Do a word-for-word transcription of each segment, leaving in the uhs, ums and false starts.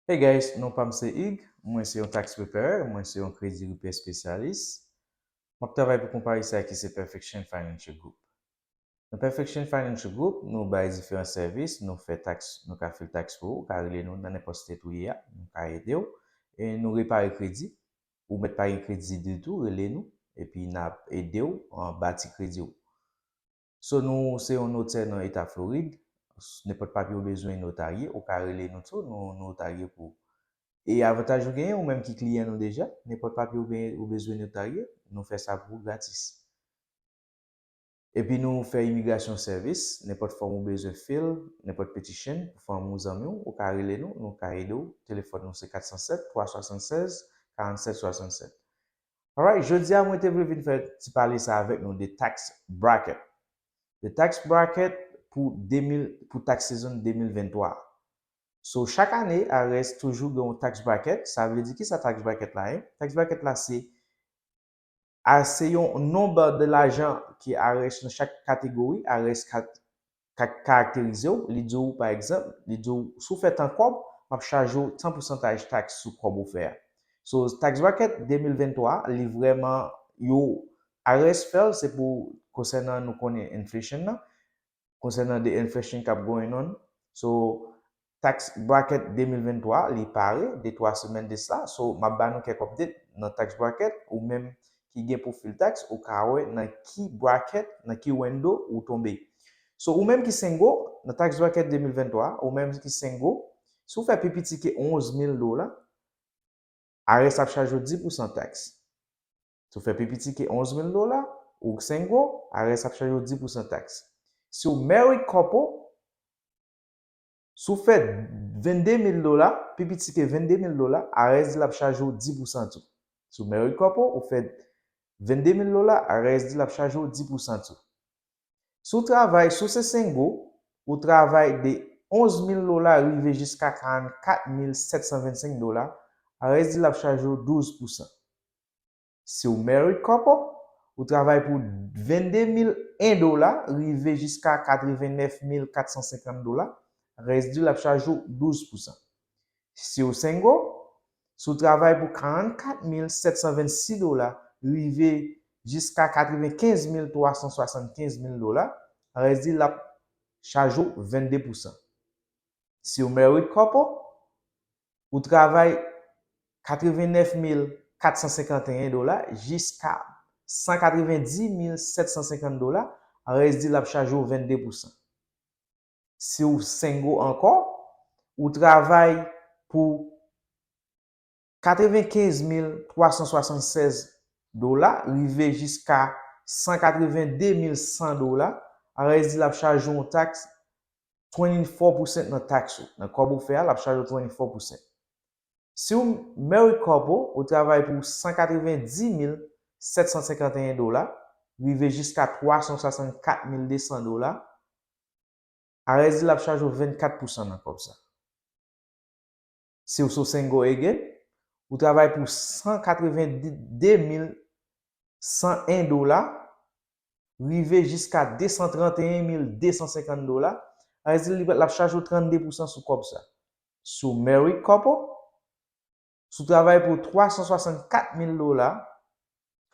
Hey guys, non pa m se Ig, mwen se yon tax preparer, mwen se yon kredi repair spesyalis. M ap travay pou konpayi sa ki se Perfection Financial Group. Nan Perfection Financial Group, nou bay diferan sèvis, nou fè tax, nou ka fil tax pou ou, ou ka rele nou nan nenpòt state ou ye a, nou ka ede w, e nou repare kredi. Ou mèt pa gen kredi ditou, rele nou, epi n ap ede w an bati kredi w. So nou se yon notè nan eta Florid, nenpòt papye ou bezwen notarye, ou ka rele nou tou, nou notarye pou ou. E avantaj ou genyen, ou menm ki kliyan nou deja, nenpòt papye ou genyen, ou bezwen notarye, nou fè sa pou ou gratis. Epi nou fè imigrasyon sèvis, nenpòt fòm ou bezwen fil, nenpòt petition pou fanmi w, zanmi w, ou ka rele nou, nou ka ede w. Telefòn nou se kat san sèt, twa swasannsèz, karannsèt swasannsèt. Alright, jodi a mwen te vle vin fè ti pale sa avèk nou de tax bracket. De tax bracket pou de mil, pou tax season de mil venntwa. So, chak ane, IRS toujou gen yon tax bracket. Sa vle di ki sa tax bracket la ye? Tax bracket la se a, se yon nonb de lajan ki IRS nan chak kategori, IRS ka, ka karakterize w, li di w, pa egzanp, li di w, si w fè tan kòb, m ap chaje w tan pousantaj tax sou kòb ou fè a. So, tax bracket de mil venntwa, li vrèman, yo, IRS fè l, se pou, konsènan nou konnen inflation nan, konsènan de inflation k ap going on. So, tax bracket de mil venntwa, li pare, de twa semèn de sa. So, m ap ba nou kèk update nan tax bracket, ou menm ki gen pou fil tax, ou ka wè nan ki bracket, nan ki window ou tonbe. So, ou menm ki single, nan tax bracket de mil venntwa, ou menm ki single, si w fè pi piti ke onz mil dola, IRS ap chaje w dis pousan tax. Si w fè pi piti ke onz mil dola, ou single, IRS ap chaje w dis pousan tax. Si w married couple, si w fè vennde mil dola, pi piti ke vennde mil dola, IRS di l ap chaje w dis pousan tou. Si w married couple, ou fè vennde mil dola, IRS di l ap chaje w dis pousan tou. Si w travay, si w se single, ou travay de onz mil dola rive jiska karannkat mil sèt san vennsenk dola, IRS di l ap chaje w douz pousan. Si w married couple, ou travay pou vennde mil en dola rive jiska katrevennèf mil kat san senkant dola, IRS di l ap chaje w douz pousan. Si w single, si w travay pou karannkat mil sèt san vennsis dola rive jiska katrevenkenz mil twa san swasannkenz mil dola, IRS di l ap chaje w vennde pousan. Si w married couple, ou travay katrevennèf mil kat san senkanteyen dola jiska san katrevendis mil sèt san senkant dola, IRS di l ap chaje w vennde pousan. Si w single ankò, ou travay pou katrevenkenz mil twa san swasannsèz dola rive jiska san katrevende mil san dola, IRS di l ap chaje w yon tax twenty-four percent nan tax ou. Nan kòb ou fè a, l ap chaje w twenty-four percent. Si w married couple, ou travay pou san katrevendis mil sèt san senkanteyen dola, rive jiska twa san swasannkat mil de san dola, IRS di l ap chaje w vennkat pousan nan kòb sa. Si w sou single again, ou travay pou san katrevende mil san en dola, rive jiska de san tranteyen mil de san senkant dola, IRS di l ap chaje w trannde pousan sou kòb sa. Si w married couple, si w travay pou twa san swasannkat mil dola,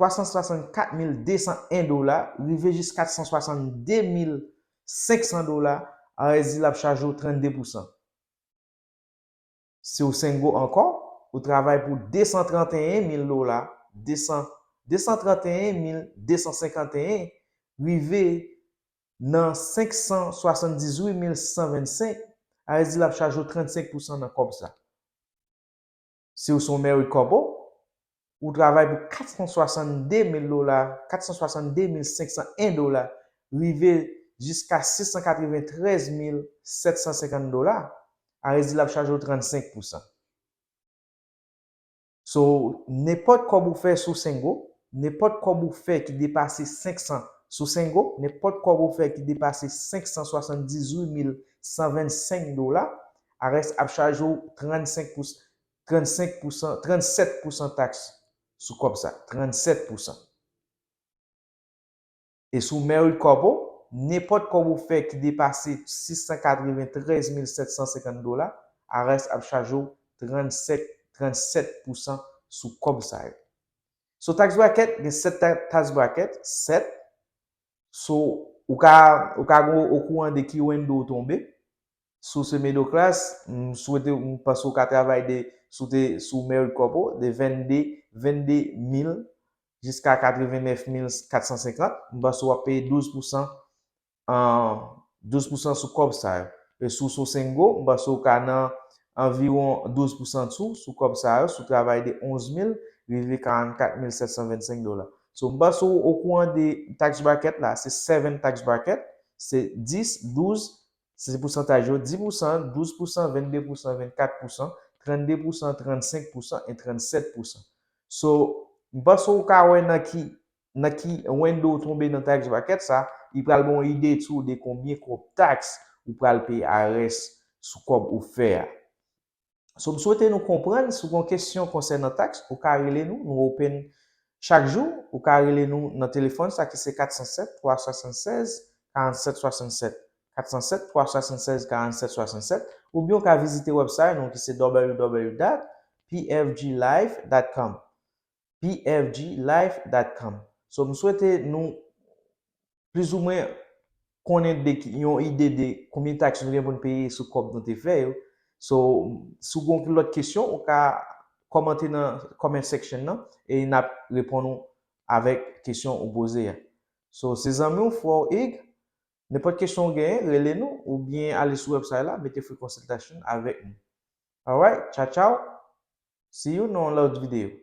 twa san swasannkat mil de san en dola, rive jiska san swasannde mil senk san dola, IRS di l ap chaje w trannde pousan. Si w single ankò, ou travay pou de san tranteyen mil dola, de san, de san tranteyen mil de san senkanteyen, rive nan senk san swasanndizuit mil san vennsenk, IRS di l ap chaje w trannsenk pousan nan kòb sa. Si w se yon married couple, ou travay pou kat san swasannde mil dola, kat san swasannde mil senk san en dola, rive jiska sis san katreventrèz mil sèt san senkant dola, IRS di l ap chaje w trannsenk pousan. So, nenpòt kòb ou fè sou single, nenpòt kòb ou fè ki depase senk san sou single, nenpòt kòb ou fè ki depase senk san swasanndizuit mil san vennsenk dola, IRS ap chaje w trannsenk pousan, trannsenk pousan, trannsèt pousan tax sou kòb sa, trannsèt pousan. E si w married couple, nenpòt kòb ou fè ki depase sis san katreventrèz mil sèt san senkant dola, IRS ap chaje w trannsenk, trannsèt pousan sou kòb sa yo. So tax bracket, gen sèt ta- tax bracket, sèt. So ou ka ou ka gen okouran de ki window ou tonbe. Si w se middle class, m swete m panse w ka travay de si w te sou Merit Corp ou, de vennde vennde mil jiska katrevennnèf mil katsansenkant, m panse w ap peye douz pousan an douz pousan sou kòb sa yo. E si w se single, m panse w ka nan anviwon douz pousan tou sou kòb sa yo, si w travay de onz mil rive karannkat mil sèt san vennsenk dola. So m panse w okouran de tax bracket la, se seven tax bracket, se dis, douz, se pousantaj yo, dis pousan, douz pousan, vennde pousan, vennkat pousan, trannde pousan, trannsenk pousan e trannsèt pousan. So m panse w ka wè nan ki nan ki window ou tonbe nan tax bracket sa, li pral ba w yon ide tou de konbyen kòb tax ou pral peye IRS sou kòb ou fè a. So m swete nou konprann, si w gen kesyon konsènan tax, ou ka rele nou, nou open chak jou, ou ka rele nou nan telefòn sa ki se kat san sèt, twa swasannsèz, karannsèt swasannsèt, kat san sèt, twa swasannsèz, karannsèt swasannsèt, oubyen ou ka vizite website nou ki se w w w dot p f g life dot com. p f g life dot com. So m swete nou plizoumwen konnen de yon ide de konbyen tax nou gen pou n peye sou kòb nou te fè yo. So si w gen lòt kesyon, ou ka kòmante nan comment section nan e n ap reponn ou avèk kesyon ou poze a. So se zanmi w, frè w Ig. Nenpòt kesyon w genyen, rele nou oubyen ale sou website la, mete free consultation avèk nou. Alright, tchao tchao. See you nan yon lòt videyo.